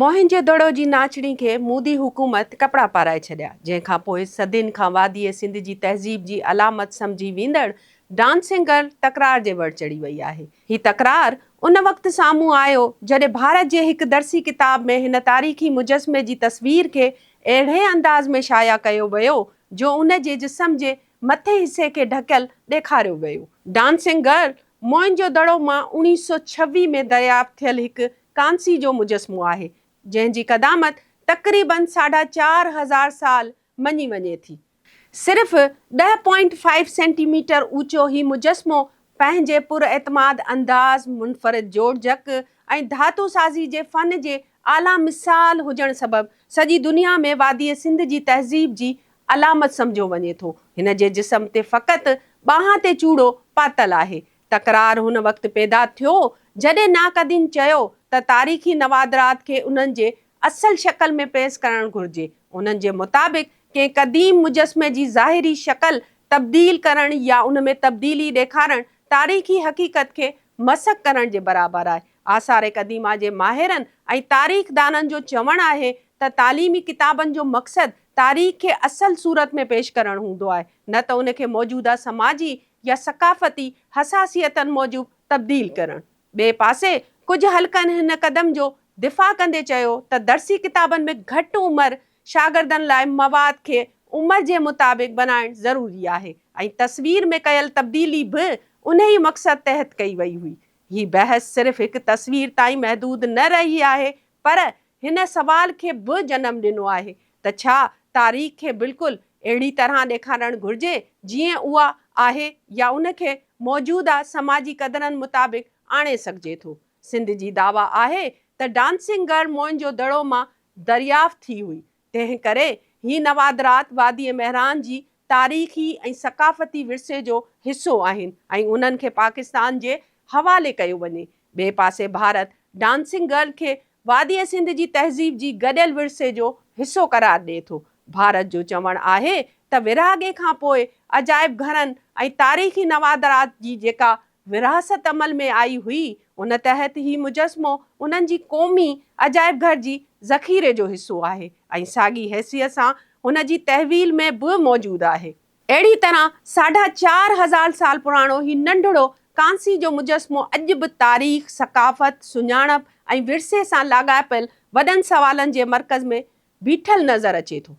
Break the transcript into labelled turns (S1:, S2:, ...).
S1: موهن جي دڙو جي ناچڻي کي مودي حڪومت ڪپڙا پارائي ڇڏيا، جنهن کان پوء صدين کان واديء سنڌ جي تهذيب جي علامت سمجهي ويندڙ ڊانسنگ گرل تڪرار جي ور چڙهي وئي آهي. هي تڪرار ان وقت سامهون آيو، جڏهن ڀارت جي هڪ درسي ڪتاب ۾ هن تاريخي مجسمي جي تصوير کي اهڙي انداز ۾ شايع ڪيو ويو، جو ان جي جسم جي مٿئين حصي کي ڍڪيل ڏيکاريو ويو. ڊانسنگ گرل موئن جو دڙو مان 1926 ۾ دريافت ٿيل هڪ ڪانسي جو مجسمو آهي، جنهن جي قدامت تقريباً ساڍا 4000 سال مڃي وڃي ٿي. صرف ڏهه پوائنٽ فائيو سينٽي ميٽر اوچو هي مجسمو پنهنجي پراعتماد انداز، منفرد جوڙجڪ ۽ ڌاتو سازي جي فن جي اعليٰ مثال هجڻ سبب سڄي دنيا ۾ واديء سنڌ جي تهذيب جي علامت سمجهيو وڃي ٿو. هن جي جسم تي فقط ٻانهن تي چوڙو پاتل آهي. تڪرار هن وقت پيدا ٿيو جڏهن ناقدين چيو ته تاريخي نوادرات کي انهن جي اصل شڪل ۾ پيس ڪرڻ گهرجي. انهن جي مطابق ڪنهن قديم مجسمي جي ظاهري شڪل تبديل ڪرڻ يا ان ۾ تبديلي ڏيکارڻ تاريخي حقيقت کي مسخ ڪرڻ جي برابر آهي. آثار قديمه جي ماهرن ۽ تاريخدانن جو چوڻ آهي ته تعليمي ڪتابن جو مقصد تاريخ کي اصل صورت ۾ پيش ڪرڻ هوندو آهي نه ته ان کي موجوده سماجي يا ثقافتي حساسيتن موجب تبديل ڪرڻ. ٻئي پاسي ڪجهه حلقن هن قدم جو دفاع ڪندي چيو ته درسي ڪتابن ۾ گهٽ عمر شاگردن لاء مواد کي عمر جي مطابق بنائڻ ضروري آهي ۽ تصوير ۾ ڪيل تبديلي به انهي مقصد تحت ڪئي وئي هئي. هي بحث صرف هڪ تصوير تائين محدود نه رهي آهي پر هن سوال کي به جنم ڏنو آهي ته ڇا تاريخ کي بلڪل اهڙي طرح ڏيکارڻ گهرجي جيئن اها آهي يا ان کي موجوده سماجي قدرن مطابق آڻي سگهجي ٿو. سنڌ جي دعويٰ آهي ته ڊانسنگ گرل موئن جو دڙو مان دريافت ٿي هئي، تنهن ڪري هي نوادرات واديء مهراڻ جي تاريخي ۽ ثقافتي ورثي جو حصو آهن ۽ انهن کي پاڪستان جي حوالي ڪيو وڃي. ٻئي پاسي ڀارت ڊانسنگ گرل کي واديء سنڌ جي تهذيب جي گڏيل ورثي جو حصو قرار ڏئي ٿو. ڀارت جو چوڻ آهي ته ورهاڱي کان پوء عجائب گهرن ۽ تاريخي نوادرات جي جيڪا ورهاست عمل ۾ آئي هئي، ان تحت هي مجسمو انهن جي قومي عجائب گهر جي ذخيري جو حصو آهي ۽ ساڳي حيثيت سان هن جي تحويل ۾ به موجود آهي. اهڙي طرح ساڍا 4000 سال پراڻو هي ننڍڙو ڪانسي جو مجسمو اڄ به تاريخ، ثقافت، سڃاڻپ ۽ ورثي سان لاڳاپيل وڏن سوالن جي مرڪز ۾ بيٺل نظر اچي ٿو.